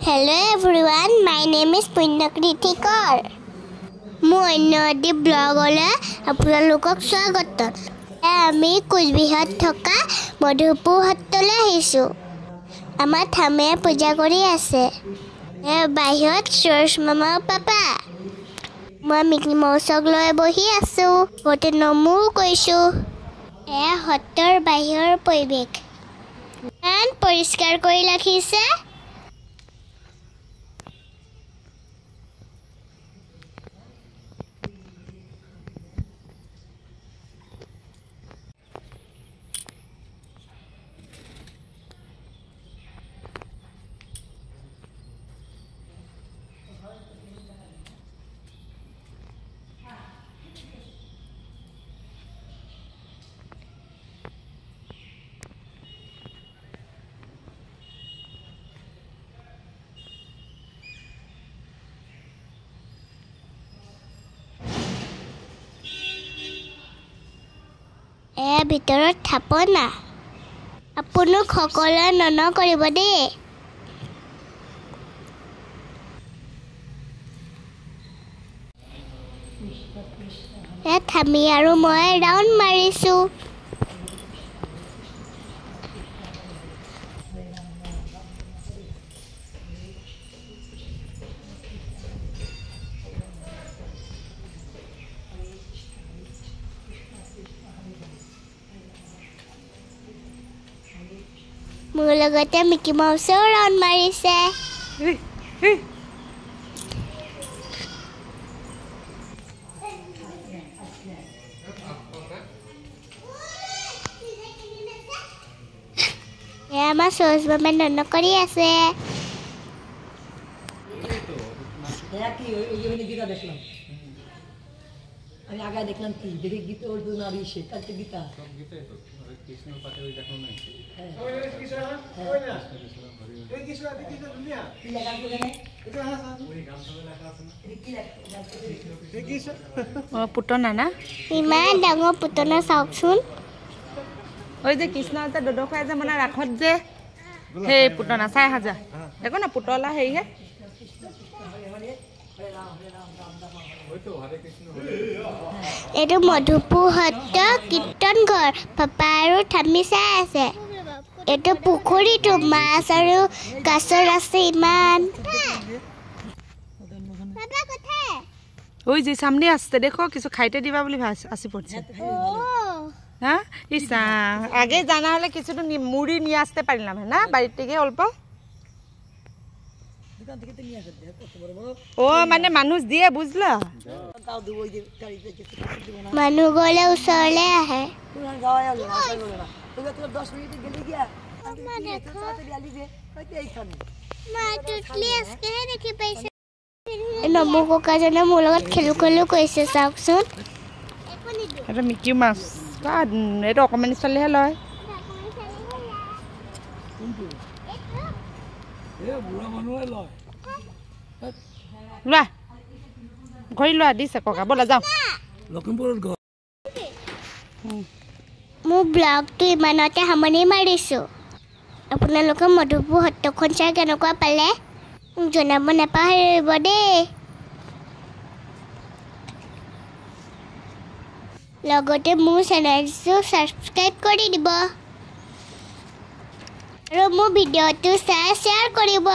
Hello everyone, my name is Punyakriti Kar. মোৰ অন্য এটি ব্লগলৈ আপোনালোকক স্বাগতম। আমি কোচবিহাৰত থকা মধুপুৰ সত্ৰলৈ আহিছোঁ। আমাৰ থামে পূজা কৰি আছে। বাহিৰত সৰস মামা পাপা, মই মিকি মাউচক লৈ বহি আছোঁ, গোটেই নমো কৰিছোঁ। এয়া সত্ৰৰ বাহিৰৰ পৰিৱেশ, ইমান পৰিষ্কাৰ কৰি ৰাখিছে। এয়া ভিতৰত থাপনা, আপোনালোক সকলোৱে নন কৰিব দেই। এয়া থামি আৰু মই ৰাউণ্ড মাৰিছোঁ। মোৰ লগতে মিকি মাউচেও ৰাউণ্ড মাৰিছে। এয়া আমাৰ সৰস মামাই নন কৰি আছে। আমি আগে দেখলাম কি দেখি গীতা অর্জুন আর ইসে তার তো গীতা কৃষ্ণ পাতে ওই দেখো না। পুতনা না ইমান ডাঙৰ পুতনা চাওকচোন। ওই যে কৃষ্ণ যে দদখাই যে মানে ৰাসত যে সেই পুতনা চাই হাজাৰ দেখো না পুতলা হেৰিহে। এইটো মধুপুৰ সত্ৰ কীৰ্তন ঘৰ, পাপা আৰু থামি চাই আছে। এইটো পুখুৰীটো মাছ আৰু কাছৰ আছে ইমান। ওই যে সামনে আসছে দেখো, কিছু খাইতে দিবা বলে আসি পড়ছে। হ্যাঁ ইসা আগে জানা হলে কিছু তো মুড়ি নিয়ে আসতে পারলাম না বাড়ির থেকে অল্প। ও মানে মানুষ দিয়ে বুঝলা, মানুহ গলে ওচৰলৈ আহে। নমু ককাজনে মোৰ লগত খেলো খেলো কৰিছে, চাওকচোন। এটা মিকি মাছ, এইটো অকণমানি ছোৱালীহে লয়। লোৱা ঘড়ী লোৱা দিছে ককা, ব'লা যাওঁ। মোৰ ব্লগটো ইমানতে সামৰণি মাৰিছোঁ। আপোনালোকে মধুপুৰ সত্ৰখন চাই কেনেকুৱা পালে মোক জনাব নাপাহৰিব দেই। লগতে মোৰ চেনেলটো ছাবস্ক্ৰাইব কৰি দিব আৰু মোৰ ভিডিঅ'টো চাই শ্বেয়াৰ কৰিব।